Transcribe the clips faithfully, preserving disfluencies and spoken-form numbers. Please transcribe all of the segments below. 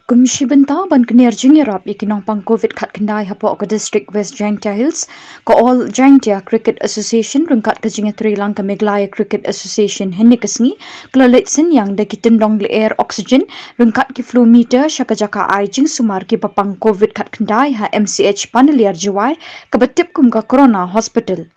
Kum shi bynta ban kner jingïarap ïa ki nongpang covid khatkhyndai hapoh ka district West Jaintia Hills, ka All Jaintia Cricket Association ryngkat ka jingïatreilang ka Meghalaya Cricket Association hynne ka sngi ka la leit synñiang da ki tyndong lyer oxygen ryngkat ki flow meter sha ka jaka ai jingsumar ki bapang covid khatkhyndai ha M C H Panaliar Jowai, kaba tip kum ka Corona Hospital.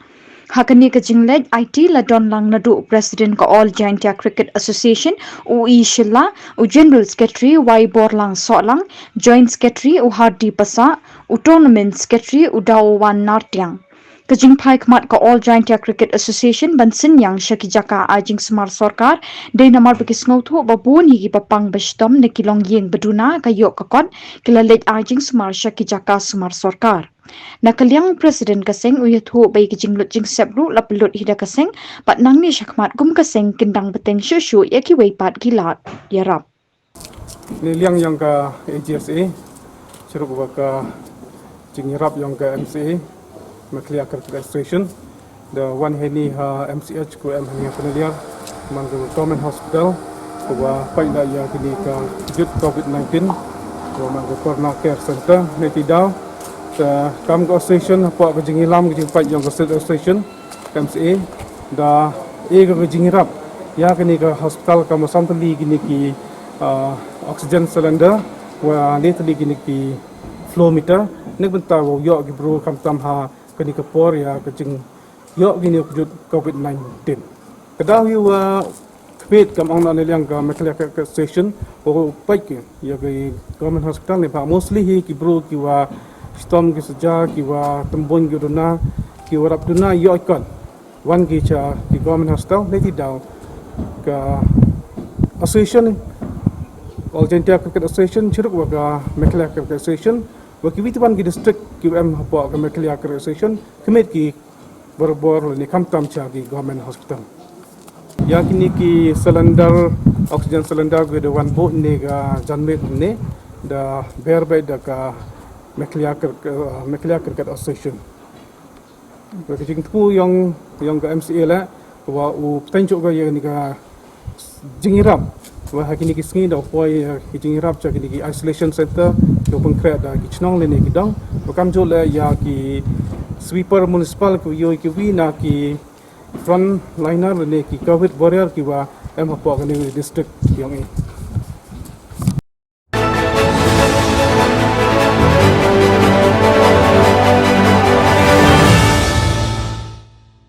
Ha kane ka jingleit aiti la don lang naduh u President ka All Jaintia Cricket Association, u E Shylla, u General Secretary, Y Borlang Sohlang, Joint Secretary, u Hardi Passah, u Tournament Secretary, u Dawan Nartiang. Ka jingphai khmat ka All Jaintia Cricket Association ban synñiang sha ki jaka ai jingsumar sorkar dei namar ba ki sngewthuh ba bun hi ki bapang bashitom na ki longïing baduna ka ïoh ka kot ki la leit ai jingsumar sha ki jaka sumar sorkar. Na ka liang President ka seng u ïathuh ba ïa ka jinglut jingsep ruh la pynlut hi da ka seng, bad nangne shakhmat kum ka seng kin dang bteng shuh shuh ïa kiwei pat ki lad ïarap. Ni liang ïong ka A G S A, shuh ruh ba ka jingïarap ïong ka M C A, Meghalaya Cricket Association, da wan heini ha M C H ka em heini ha Panaliar, man ka Government Hospital, kaba peit da ïa kini ka jut covid nineteen, kaba man ka Corona Care Center, ne ti daw, ka kam ka association, hapoh ka jingïalam ka jingpeit ïong ka State Association, ka M C A, da e ka jingïarap ïa kini ka hospital, ka masam tali kini ki, ah, oxygen cylinder, wa ne tali kini ki flow meter, ne bynta wa ïoh ki bru khamtam ha kini ka por ïa ka jing ïoh kini ka jut covid nineteen. Ka daw hi wa khmih kam ong na ne liang ka Meghalaya Cricket Association, wa peit ki ïa ki Government Hospital ne ba mostly hi ki bru ki wa shitom ki saja, ki wa tembun ki duna, ki wa rap duna ïoh kot. Wan ki cha ki Government Hospital ne ti daw ka association, All Jaintia Cricket Association, shuh ruh wa ka Meghalaya Cricket Association, wa kiwei pat ki district ki em hapoh ka Meghalaya Cricket Association, khmih ki barabor ne khamtam cha ki Government Hospital. Ïa kini ki cylinder, oxygen cylinder ki da wan buh ne ka janmiet ne, da bear beit da ka Meghalaya Cri-, Meghalaya Cricket Association. Wa ka jingthmu ïong, ïong ka M C A la, wa u pynshong ka ïa kini ka jingïarap. Wa ha kini ki sngi da u poi, eh, ki jingïarap cha kini ki isolation center, ki u pynkhreh da ki chnong lane ki dong. Wa kam ju la ïa ki sweeper municipal ki ïoh ki wi na ki frontliner lane ki covid warrior ki wa em hapoh kani district ïong i.